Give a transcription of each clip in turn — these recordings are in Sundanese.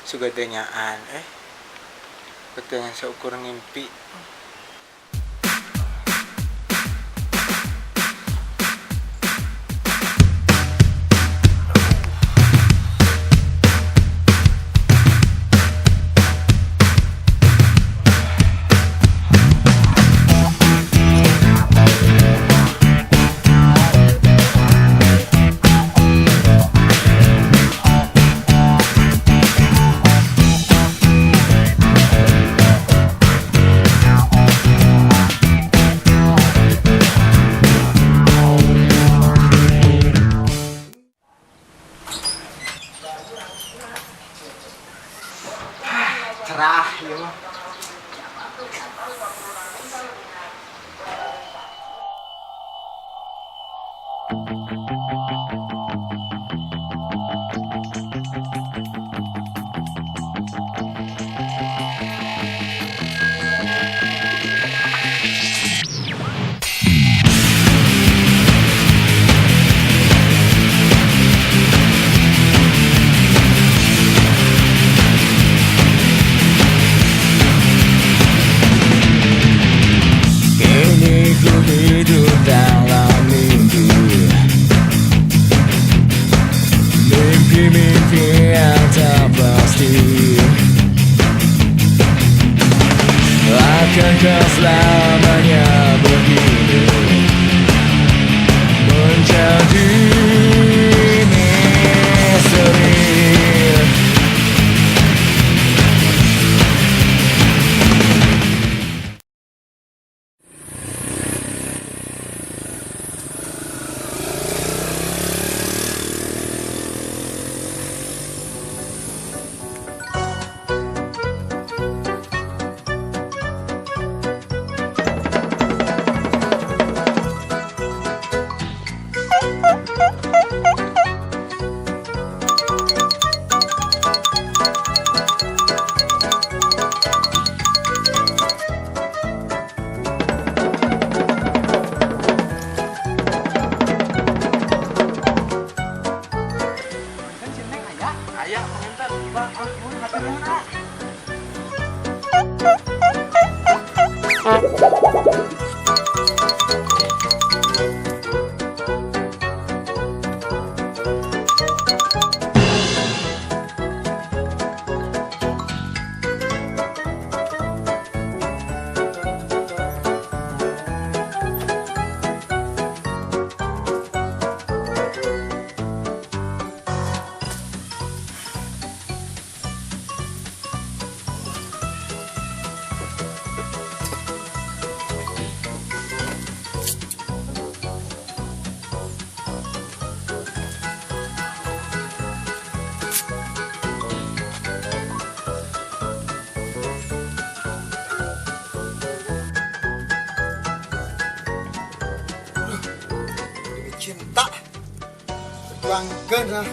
Suga teu nyaan Betul seukur ngimpi. Cerah ieu mah. Kini ku hidup dalam mimpi, mimpi-mimpi yang tak pasti. Akankah selamanya begini, menjadi misteri? Kan si Neng aya? Aya, panginten. Bah, ah, nuhun hatur nuhun ah. Demi cinta perjuangkeun lah.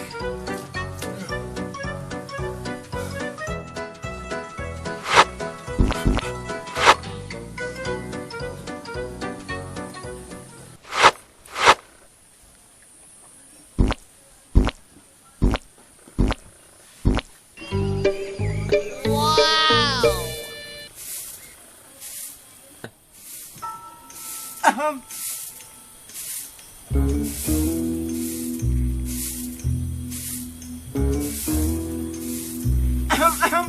Ahem. Ahem, ahem.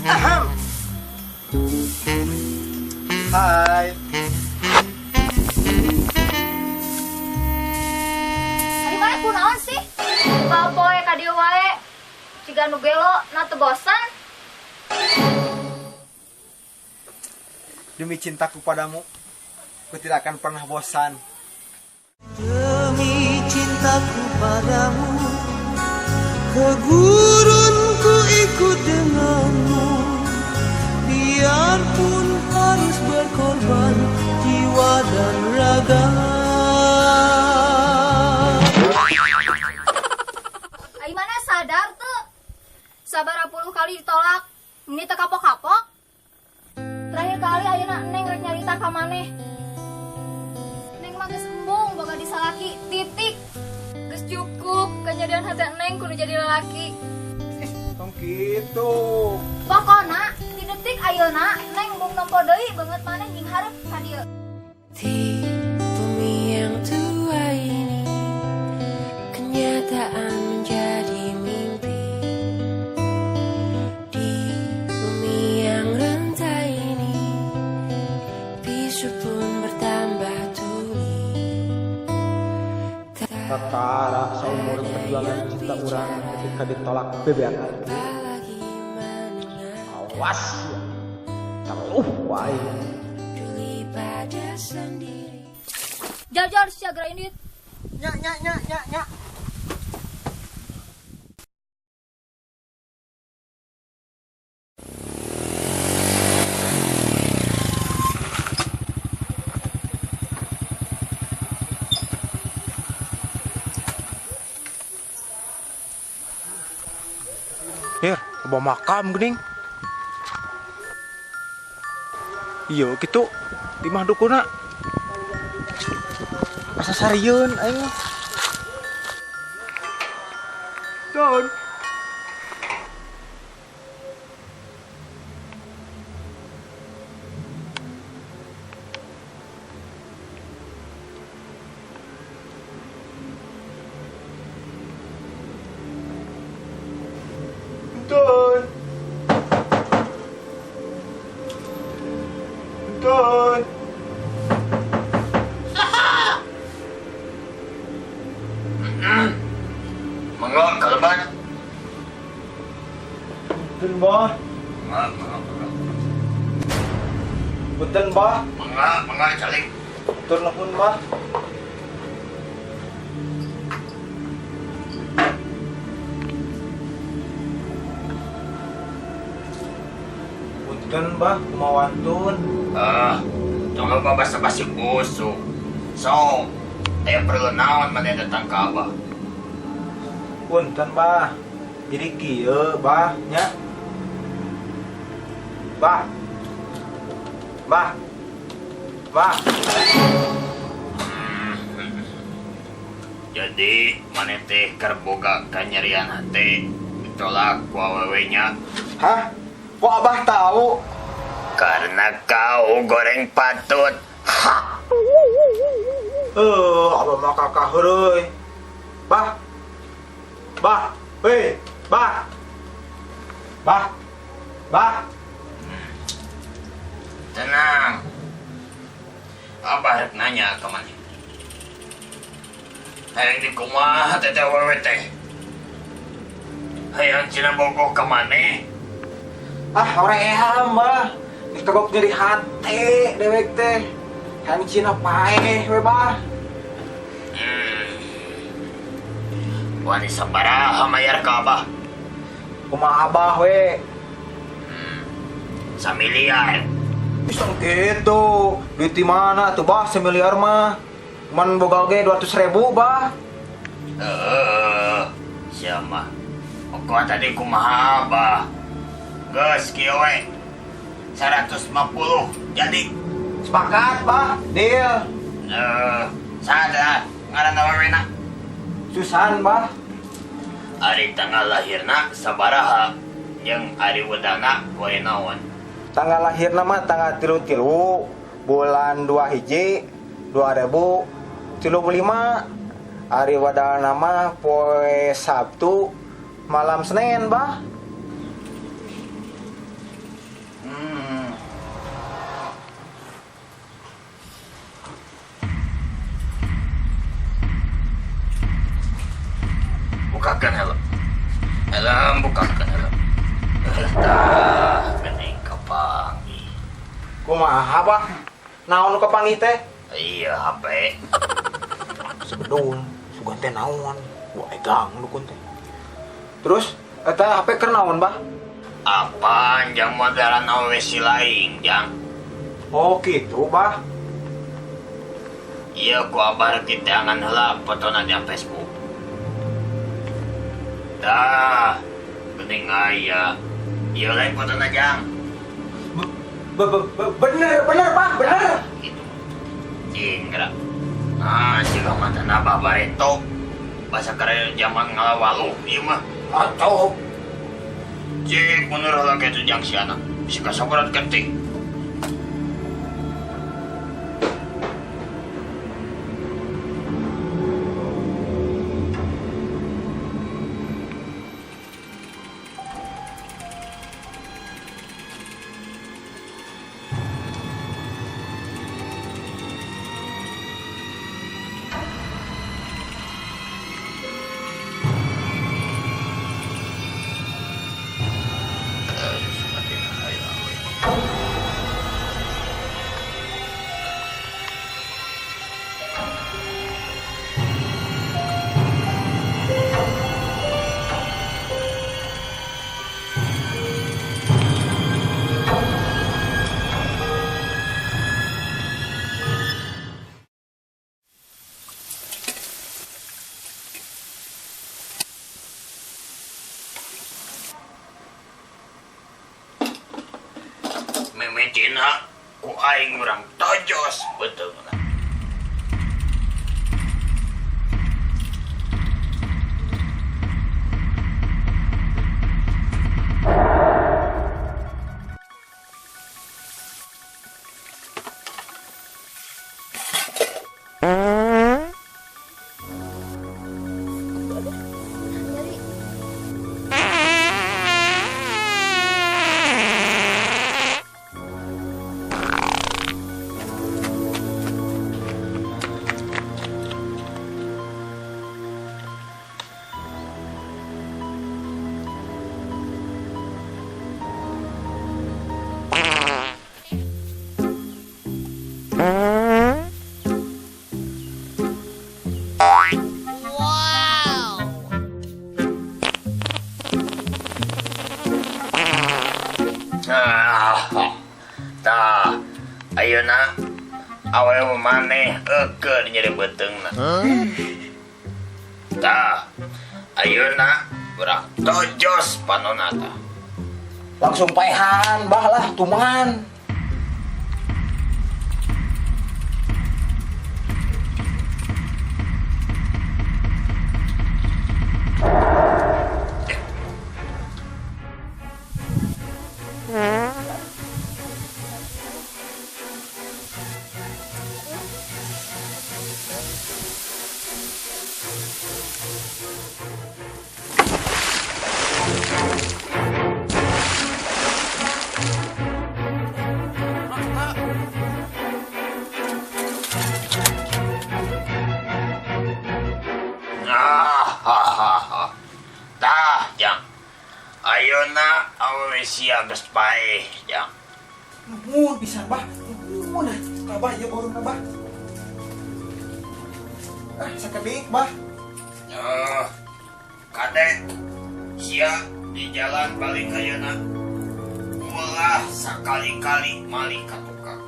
Ahem. Hai. Ari maneh kunaon sih? Poe ka dieu wae. Ciga nu gelo, na teu bosan. Demi cintaku padamu, ku tidak akan pernah bosan. Demi cintaku padamu, ke gurun ku ikut denganmu. Biarpun harus berkorban jiwa dan raga. Ari maneh sadar teu? Sabaraha puluh kali ditolak, ini teu kapok-kapok. Terakhir kali ayeuna Neng rek nyarita ka maneh. Neng mah geus embung. Kanyerian hate Neng kudu jadi lelaki. Tong kitu. Pokona di detik ayeuna Neng embung nempo deui beungeut maneh nying hareup ka dieu. Di bumi yang tua ini, kenyataan menjadi mimpi. Di bumi yang renta ini, bisu pun bertambah tuli. Kakara saumur perjuangan cinta urang ketika ditolak bebeak Tak lagi mendengar Awas ya. Teluh wae. peduli pada sendiri. Jar-jar sia geura indit. Nya nya nya nya nya. Hir, bawa makam geuning. Iya gitu, di mah dukuna. Asa sarieun aing mah. Don. Don. Don. Mangga kalebet. Punten, Bah. Mangga, mangga, mangga. Punten, Bah. Mangga, mangga calik. Tur nuhun, Bah. Punten, Bah, kumaha wantun? Ah, tong loba basa-basi busuk. So, aya perlu naon maneh datang ka Abah? Punten, Bah. Jadi kieu, Bah, nya. Bah. Bah. Bah. Jadi maneh teh keur boga kanyerian hate ditolak ku awewe nya? Hah? Kok Abah tahu? Karena kau goreng patut. Ha. Eh, abah mah kakak heureuy. Bah. Bah. Hei, bah. Bah. Bah. Tenang. Abah rek nanya ka maneh. Hayang di kumaha teh teh awewe teh? Hayang cenah bogoh ka maneh? Ah, hoream, Bah. Geus kagok nyeri hate dewek teh. Hayang cenah paeh we, Bah. Wani sabaraha mayar ka Abah? Kumaha Abah we? Samiliar. Bisa gitu. Duit di mana tuh, Bah? Semiliar mah. Cuman boga ge 200 ribu, Bah. Eh, siapa? Pokoknya tadi kumaha Abah? Geus kieu we. 150 jadi. Sepakat, Bah. Deal. Eh, saha ngaran awewena? Susan, Bah. Ari tanggal lahirna sabaraha jeung ari wedana poe naon? Tanggal lahirna mah tanggal 33 bulan 2 hiji 2035. Ari wadalna mah poe Sabtu malam Senin, Bah. Bukakan helm. Helm, bukakan helm. Tah, geuning kapanggih. Kumaha, Bah? Naon nu kapanggih teh? Iya, HP. Sebedul, sugan teh naon? Wah, egang dukun teh. Terus eta HP keur naon, Bah? Apaan jang modaran awewe si laing, jang? Oh, gitu, Bah. Iya, ku abah rek diteangan heula fotona di Facebook. Dah, geuning aya. Ieu lain fotona, jang. Bener, bener, Bah, bener. Gitu. Cinggra. Nah, jiga mantan abah bareto. Bahasa keren zaman ngalawaluh ieu mah. Atau Cik mundur heula kitu jang siana. Bisi kasabaran getih. Mimitina ku aing urang tojos beteungna. Nyeri. Ah, tah, ayeuna awewe maneh eukeun nyeri beuteungna. Tah, ayeuna urang tojos panonna tah. Langsung paehan bah lah tuman. Ah, tah, jang. Ayeuna awewe sia geus paeh, jang. Nuhun pisan bah. Nuhun. Tah bah ieu borongna bah. Ah, sakedik bah. Eh, kade sia di jalan balik ayeuna. Ulah sakali-kali malik ka tukang.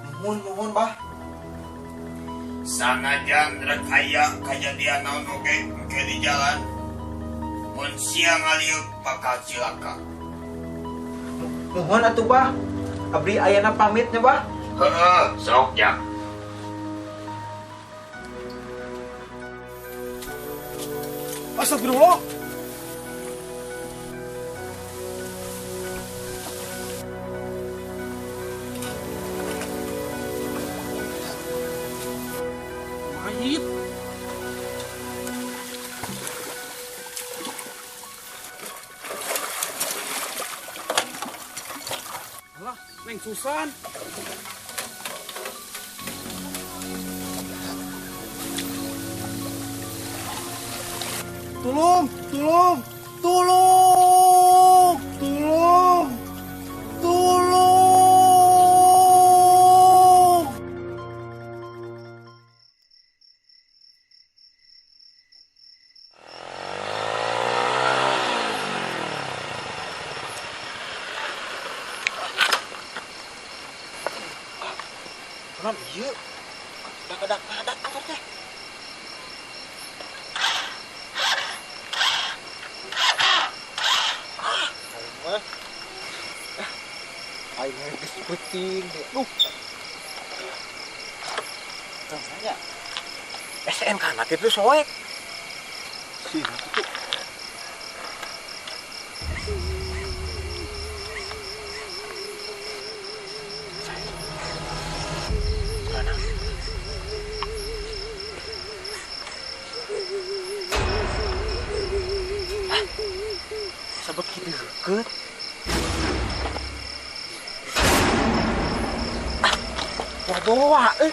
Nuhun nuhun bah. Sanajan rek aya kajadian naon oge engke di jalan. Mun sia ngaliuk bakal cilaka. Nuhun atuh bah. Abdi ayana pamitnya bah. Heeh, sok jang. Astagfirullah. Mayit. Alah, Neng Susan. Tolong, tolong, tolong, tolong, tolong. Kenapa iya? Ada kantor teh. Aing geus peuting deh. Duh. Tanya. SNK na kitu soek. Sih, itu. Sabet kitu deukeut. Ah, boa euy.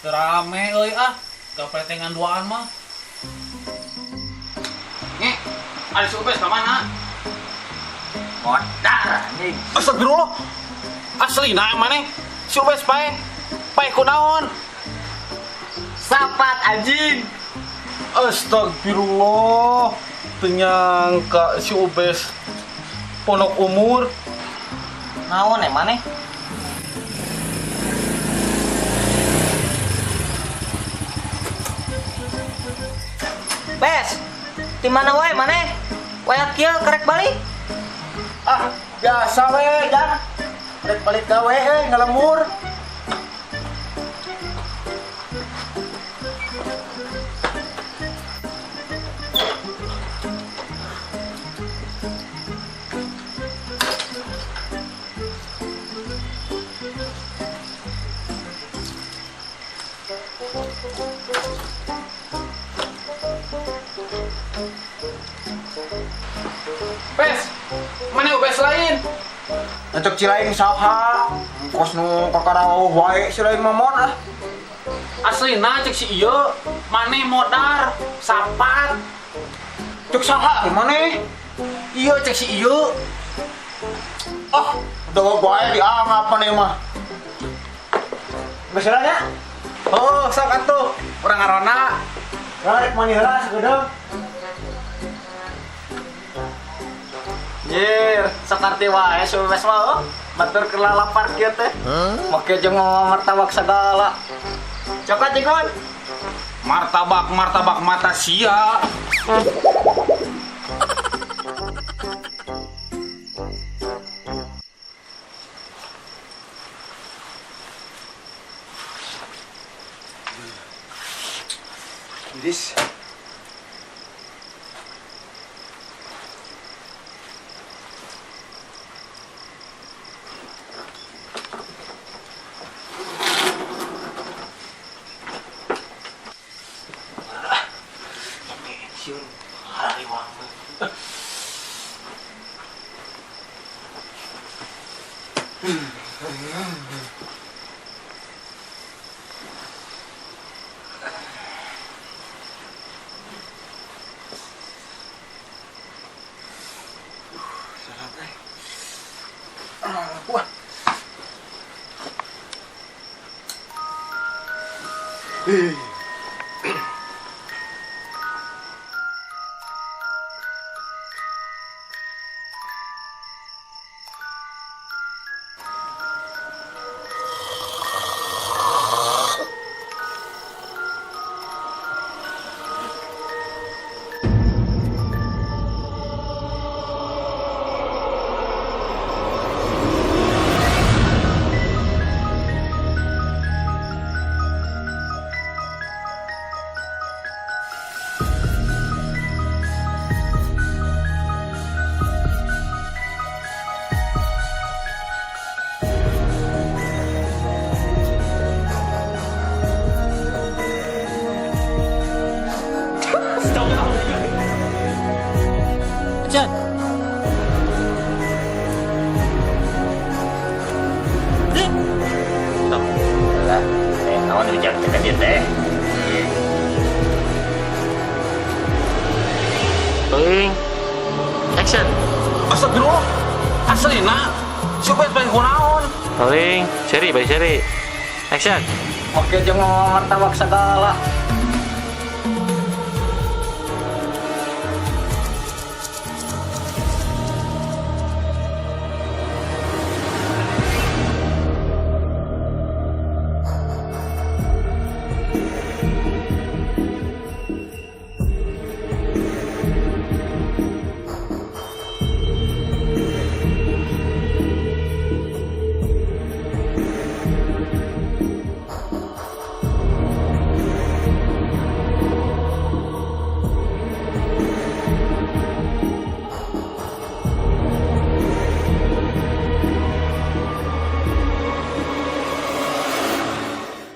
Rame euy ah, gapretengan duaan mah. Nge, ada si Ubes ka mana? Modar anjing. Astagfirullah. Aslina maneh? Si Ubes paeh. Paeh kunaon? Sapat anjing. Astagfirullah. Teu nyangka si Ubes ponok umur. Naon maneh? Bes, di mana wae maneh? Waya kieu kerek balik? Ah, biasa we, Jang. Rek balik gawe ngalembur. Bes, mana Ubes lain? Cek si lain saha? Kos nu kakara wae si lain mamon ah. Aslina cek si ieu, maneh modar, sapat. Cek saha maneh? Ieu cek si ieu. Ah, udah wae dianggap maneh mah. Geus nya? Oh, sok atuh, urang ngarona. Rek maneh heula sagedeung. Jir, sakarti wae si Ubes mah batur keur lalapar kieu teh. Make jeung martabak segala. Coklat ikut. Martabak martabak mata sia. This Wah. Action. Astagfirullah. Aslina, si Ubes paeh kunaon? Paling seri, balik seri. Action. Make jeung martabak segala.